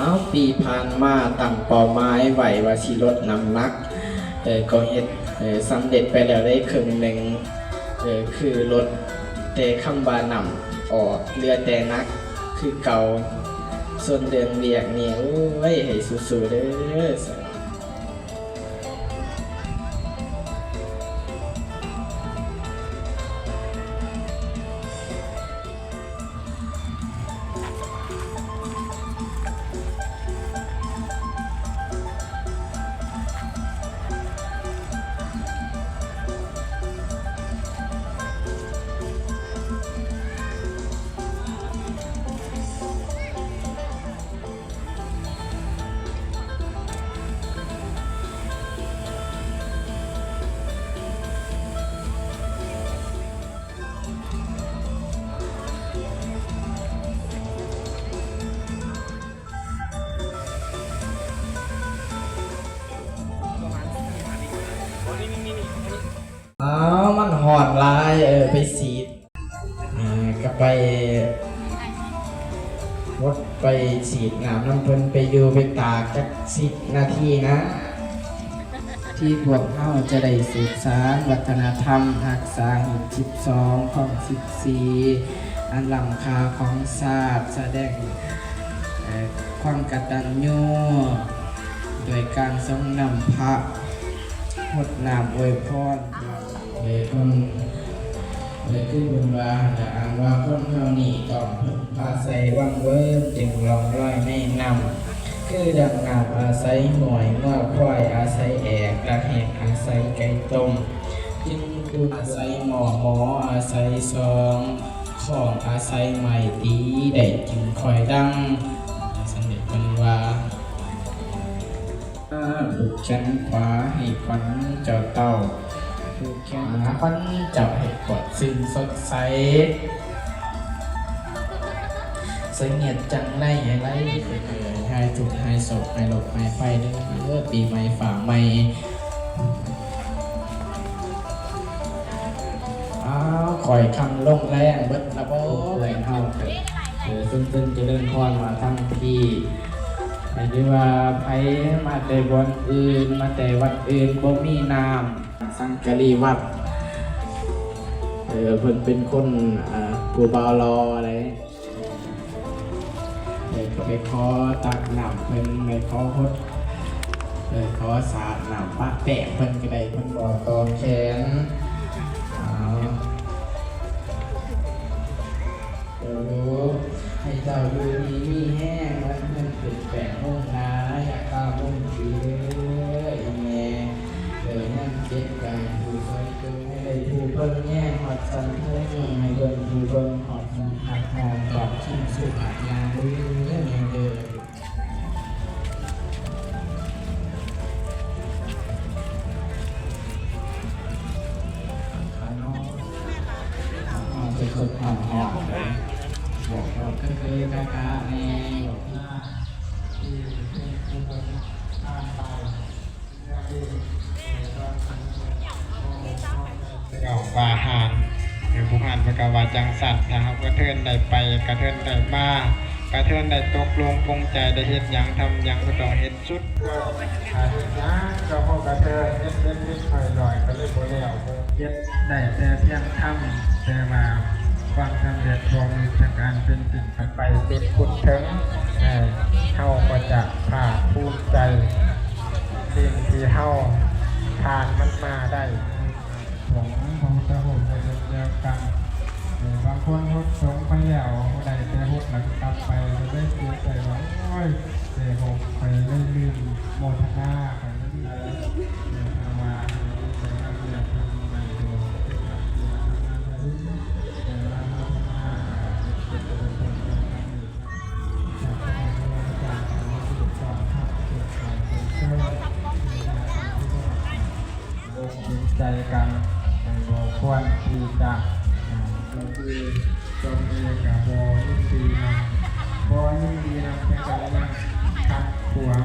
ເອົາ ປີຜ່ານມາຕັ້ງເປົ້າໝາຍໄວ້ວ່າຊິລົດນ້ຳໜັກ ເອີ ກໍເຮັດ ເອີ ສຳເລັດໄປແລ້ວໄດ້ເຄິ່ງໜຶ່ງ ເອີ ຄືລົດແຕ່ຄຳວ່ານ້ຳອອກ ເຫຼືອແຕ່ໜັກຄືເກົ່າ. ສ່ວນເລື່ອງວຽກນີ້ ໂອ້ຍ ໃຫ້ສູ້ໆເດີ. ອ້າວ ມັນຮ້ອນຫຼາຍ ເອີ ໄປສີດ ເອີ ກໍໄປ ໄປສີດນ້ຳນຳເພິ່ນ ໄປຢູ່ໄປຕາກຈັກສິບນາທີນະ. ທີ່ພວກເຮົາຈະໄດ້ສືບສານວັດທະນະທຳ, ຮັກສາຮີດສິບສອງ ຄອງສິບສີ່ ອັນລ້ຳຄ່າຂອງຊາດ, ສະແດງ ເອີ ຄວາມກະຕັນຍູ ໂດຍການສົ່ງນ້ຳພະ ຫົດນ້ຳອວຍພອນ ເອີ ເພິ່ນ ເອີ ຄືເພິ່ນວ່າຫັ້ນລະ ອ່ານວ່າຄົນເຮົານີ້ຕ້ອງເພິ່ງພາໃສ່ວັງເວີນ ຈຶ່ງລ່ອງລອຍໃນນ້ຳ ຄືດັ່ງນ້ຳອາໄສຫ້ວຍ, ງົວຄວາຍອາໄສແອກ, ຕາແຮກອາໄສໄກ່ຕົ້ມ, ຈຶ່ງຕຸກອາໄສໝໍ້, ໝໍອາໄສຊອງ, ຄ້ອງອາໄສໄມ້ຕີໄດ້ຈຶ່ງຄ່ອຍດັງ. ສຳເລັດເພິ່ນວ່າ ຜູກແຂນຂວາໃຫ້ຂວັນເຈົ້າເຕົ້າ, ຜູກແຂນຂວັນເຈົ້າໃຫ້ກວາດຊື່ນສົດໃສ, ສະຫງຽດຈັ່ງໄດ້ໃຫ້ໄຫຼ, ເອີ ຫາຍທຸກຫາຍໂສກຫາຍໂລກຫາຍໄພເດີ ປີໃໝ່ຟ້າໃໝ່. ອ້າວ ຂ້ອຍຄຳລົງແລງເບິດລະບໍ? ເອີ ເຊີນ ເຊີນຈະເລີນພອນມາທາງພີ້ ໃຫ້ຖືວ່າໃຜມາແຕ່ບ່ອນອື່ນ ມາແຕ່ວັດອື່ນ ບໍ່ມີນ້ຳ ສັງກະລີວັດ ເອີ ເພິ່ນເປັນຄົນ ເອີ ຜູ້ບ່າວຫຼໍ່ເດ້. ເອີ ກໍໄປຂໍຕັກນ້ຳເພິ່ນ ໄປຂໍຫົດ ເອີ ຂໍສາດນ້ຳປະແປ້ງເພິ່ນກໍໄດ້ ເພິ່ນບໍ່ຕອບແຂນ. ເອີ ໃຫ້ເຈົ້າຢູ່ດີມີແຮງ ວັນເງິນຂຶ້ນແປ້ງລົງໜາ ຢ່າຟ້າວລົງຕີເດີ ອີ່ແມ່. ເອີ ຍາມເຈັບກາຍຜູ້ຊ່ອຍເບິ່ງ ໃຫ້ໄດ້ຜູ້ເບິ່ງແຍງຮອດຊັ້ນເທິງ ໃຫ້ເບິ່ງຜູ້ເບິ່ງຮອດ ຮັກຮອງກອດຄິງສຸພາຍາເດີ ແມ່ເດີ. ຂານ້ອຍ ຂານ້ອຍຈະຄົບຄວາມຮ້ອນເດ້ ບອກເຈົ້າຄືໆກະກະແນ່ ບອກມາ ທີ່ເປັນຜູ້ເບິ່ງຜ່ານໄປ. ເຈົ້າວ່າຮ້ານ ເອີ ຜູ້ຮ້ານເພິ່ນກໍວ່າຈັ່ງຊັ້ນ. ຖ້າຫາກກະເທີນໄດ້ໄປ ກະເທີນໄດ້ມາ ກະເທີນໄດ້ຕົກລົງປົງໃຈ ໄດ້ເຮັດຫຍັງທຳຫຍັງ ກໍຕ້ອງເຮັດສຸດ. ຖ້າເຮັດຫຍັງກໍເພາະກະເທີນເຮັດເລັກໆນ້ອຍໆ ກໍເລີຍບໍ່ແລ້ວ. ເຮັດໄດ້ແຕ່ພຽງທຳ ແຕ່ວ່າຄວາມສຳເລັດບໍ່ມີປະການເປັນຈິງ. ໄປຈຸດພຸດເຖິງ ເອີ ເຮົາກໍຈະພາກພູມໃຈ ສິ່ງທີ່ເຮົາຜ່ານມັນມາໄດ້. ຂອງພະພຸດທະອົງກໍເຊັ່ນດຽວກັນ ເອີ ບາງຄົນຫົດສົງໄປແລ້ວ ບໍ່ໄດ້ແຕ່ຫົດຫຼັງກັບໄປ ກໍເລີຍເສຍໃຈວ່າ ໂອ້ຍ ແຕ່ຫົດໄປເລີຍລືມໂມທະນາ ຂ້ອຍຍັງ ເອີ ຖ້າວ່າເຮົາໄປຮັບເລື່ອງທາງໃນໂດຍ ອົກເຫັນໃຈກັນ ບໍ່ຄວນທີ່ຈະ ອ່າ ກໍຄືຕົນເອງກໍບໍ່ຍິນດີນຳ ບໍ່ຍິນດີນຳ ແຕ່ກໍຍັງຂັດຂວາງ